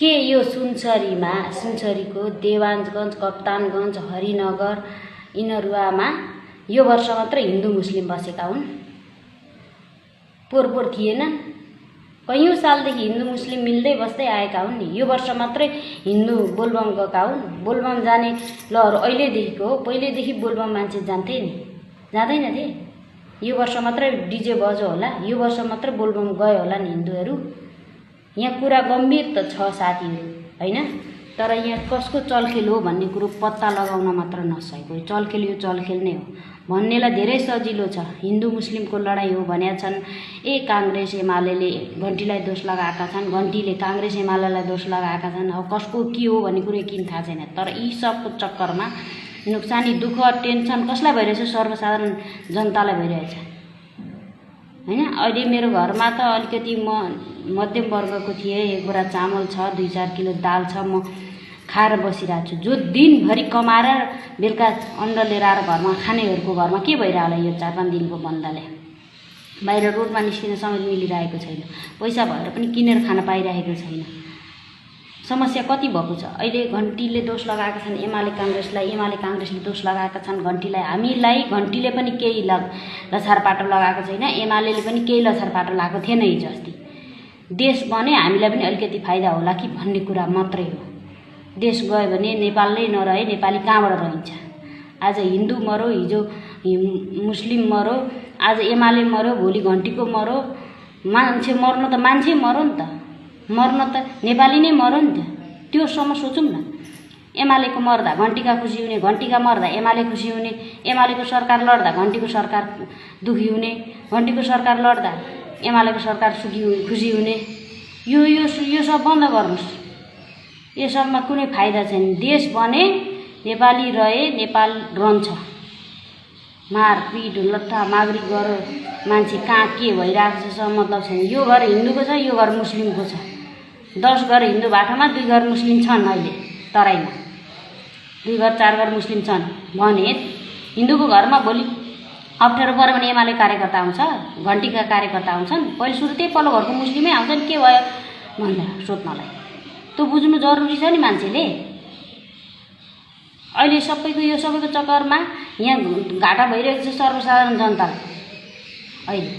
के यो सुनसरीको देवानगञ्ज, कप्तानगञ्ज, हरिनगर यिनीहरूमा यो वर्ष मात्र हिन्दू मुस्लिम बसेका हुन्? पोहोर थिएन? कैयौँ सालदेखि हिन्दू मुस्लिम मिल्दै बस्दै आएका हुन् नि। यो वर्ष मात्रै हिन्दू बोलबम गएका हुन्। बोलबम जाने लहर अहिलेदेखिको हो, पहिलेदेखि बोलबम मान्छे जान्थे नि, जाँदैनथे? यो वर्ष मात्रै डिजे बज्यो होला, यो वर्ष मात्रै बोलबम गयो होला नि हिन्दूहरू। यहाँ कुरा गम्भीर त छ साथीहरू, होइन? तर यहाँ कसको चलखेल हो भन्ने कुरो पत्ता लगाउन मात्र नसकेको। चलखेल यो चलखेल नै हो भन्नेलाई धेरै सजिलो छ। हिन्दू मुस्लिमको लडाइँ हो भनेका छन्। काङ्ग्रेस एमाले घन्टीलाई दोष लगाएका छन्, घन्टीले काङ्ग्रेस एमालेलाई दोष लगाएका छन्। अब कसको के हो भन्ने कुरो किन थाहा छैन। तर यी सबको चक्करमा नोक्सानी, दुःख, टेन्सन कसलाई भइरहेछ? सर्वसाधारण जनतालाई भइरहेछ, होइन? अहिले मेरो घरमा त अलिकति म मध्यम वर्गको थिएँ। एक बोरा चामल छ, 2-4 किलो दाल छ, म खाएर बसिरहेको छु। जो दिनभरि कमाएर बेलुका अन्डा लिएर आएर घरमा खानेहरूको घरमा के भइरह होला यो 4-5 दिनको बन्दले? बाहिर रोडमा निस्किन समेत मिलिरहेको छैन, पैसा भएर पनि किनेर खान पाइरहेको छैन। समस्या कति भएको छ? अहिले घन्टीले दोष लगाएका छन् एमाले काङ्ग्रेसलाई, एमाले काङ्ग्रेसले दोष लगाएका छन् घन्टीलाई। हामीलाई घन्टीले पनि केही लछारपाटो लगाएको छैन, एमाले पनि केही लछारपाटो लगाएको थिएन हिजो अस्ति। देश बने हामीलाई पनि अलिकति फाइदा होला कि भन्ने कुरा मात्रै हो। देश गयो भने नेपाल नै नरहे, नेपाली कहाँबाट रहन्छ? आज हिन्दू मरो, हिजो मुस्लिम मरो, आज एमाले मरो, भोलि घन्टीको मरो। मान्छे मर्न त मान्छे मरो नि त, मर्न त नेपाली नै मरो नि त। त्योसम्म सोचौँ न। एमालेको मर्दा घन्टीका खुसी हुने, घन्टीका मर्दा एमाले खुसी हुने, एमालेको सरकार लड्दा घन्टीको सरकार दुखी हुने, घन्टीको सरकार लड्दा एमालेको सरकार खुसी हुने। यो सब बन्द गर्नुहोस्। यो सबमा कुनै फाइदा छैन। देश बने, नेपाली रहे, नेपाल रहन्छ। मारपिट लट्ठा मागरी गरो, मान्छे कहाँ के भइरहेको छ मतलब छैन। यो घर हिन्दूको छ, यो घर मुस्लिमको छ। 10 घर हिन्दू बाटोमा 2 घर मुस्लिम छन्। अहिले तराईमा 2 घर 4 घर मुस्लिम छन् भने हिन्दूको घरमा भोलि अप्ठ्यारो पऱ्यो भने एमाले कार्यकर्ता आउँछ, घन्टीका कार्यकर्ता आउँछन्। पहिले सुरु त्यही पल्लो घरको मुस्लिमै आउँछन् के भयो भनेर सोध्नलाई। त्यो बुझ्नु जरुरी छ नि मान्छेले। अहिले यो सबैको चक्करमा यहाँ घाटा भइरहेको छ सर्वसाधारण जनतालाई। अहिले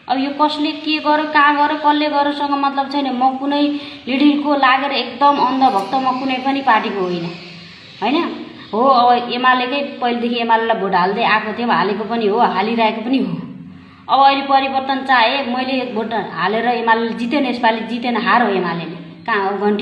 अब यो कसले के गर्यो, कहाँ गर्यो, कसले गर्योसँग मतलब छैन। म कुनै लिडिलको लागेर एकदम अन्धभक्त म कुनै पनि पार्टीको होइन, होइन? हो अब एमालेकै पहिलेदेखि एमालेलाई भोट हाल्दै आएको थियौँ, हालेको पनि हो, हालिरहेको पनि हो। अब अहिले परिवर्तन चाहे, मैले भोट हालेर एमाले जित्यो नि, यसपालि जितेन, हार हो एमाले। कहाँ हो? घन्टी